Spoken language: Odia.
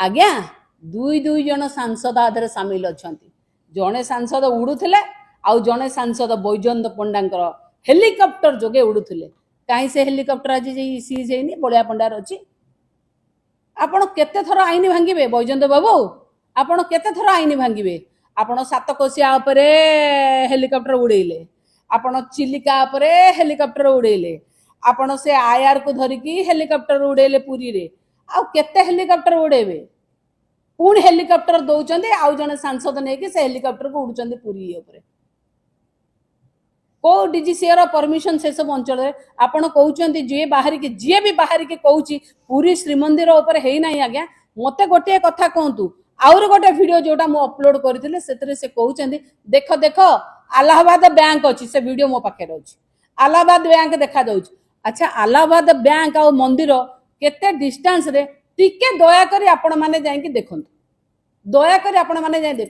ଆଜ୍ଞା, ଦୁଇ ଦୁଇ ଜଣ ସାଂସଦ ଆ ଦେହରେ ସାମିଲ ଅଛନ୍ତି। ଜଣେ ସାଂସଦ ଉଡୁଥିଲେ ଆଉ ଜଣେ ସାଂସଦ ବୈଜୟନ୍ତ ପଣ୍ଡାଙ୍କର ହେଲିକପ୍ଟର ଯୋଗେ ଉଡୁଥିଲେ। କାହିଁ ସେ ହେଲିକପ୍ଟର ଆଜି ଯାଇ ସିଜ୍ ହେଇନି, ବଳିଆ ପଣ୍ଡାର ଅଛି। ଆପଣ କେତେ ଥର ଆଇନ ଭାଙ୍ଗିବେ ବୈଜୟନ୍ତ ବାବୁ? ଆପଣ କେତେ ଥର ଆଇନ ଭାଙ୍ଗିବେ? ଆପଣ ସାତକୋଶିଆ ଉପରେ ହେଲିକପ୍ଟର ଉଡେଇଲେ, ଆପଣ ଚିଲିକା ଉପରେ ହେଲିକପ୍ଟର ଉଡେଇଲେ, ଆପଣ ସେ ଆୟାର କୁ ଧରିକି ହେଲିକପ୍ଟର ଉଡେଇଲେ ପୁରୀରେ। ଆଉ କେତେ ହେଲିକପ୍ଟର ଉଡେଇବେ? ପୁଣି ହେଲିକପ୍ଟର ଦଉଛନ୍ତି, ଆଉ ଜଣେ ସାଂସଦ ନେଇକି ସେ ହେଲିକପ୍ଟରକୁ ଉଡୁଛନ୍ତି ପୁରୀ ଉପରେ। କୋଉ ଡିଜିସିଏ ର ପରମିଶନ ସେସବୁ ଅଞ୍ଚଳରେ? ଆପଣ କହୁଛନ୍ତି, ଯିଏ ବାହାରିକି, ଯିଏ ବି ବାହାରିକି କହୁଛି ପୁରୀ ଶ୍ରୀମନ୍ଦିର ଉପରେ ହେଇନାହିଁ, ଆଜ୍ଞା ମତେ ଗୋଟିଏ କଥା କୁହନ୍ତୁ। ଆହୁରି ଗୋଟେ ଭିଡିଓ ଯୋଉଟା ମୁଁ ଅପଲୋଡ କରିଥିଲି, ସେଥିରେ ସେ କହୁଛନ୍ତି, ଦେଖ ଦେଖ, ଆଲାହାବାଦ ବ୍ୟାଙ୍କ ଅଛି। ସେ ଭିଡିଓ ମୋ ପାଖରେ ଅଛି। ଆଲାହାବାଦ ବ୍ୟାଙ୍କ ଦେଖାଯାଉଛି। ଆଚ୍ଛା, ଆଲାହାବାଦ ବ୍ୟାଙ୍କ ଆଉ ମନ୍ଦିର କେତେ ଡିଷ୍ଟାନ୍ସରେ, ଟିକେ ଦୟାକରି ଆପଣମାନେ ଯାଇକି ଦେଖନ୍ତୁ। ଦୟାକରି ଆପଣମାନେ ଯାଇ ଦେଖନ୍ତୁ।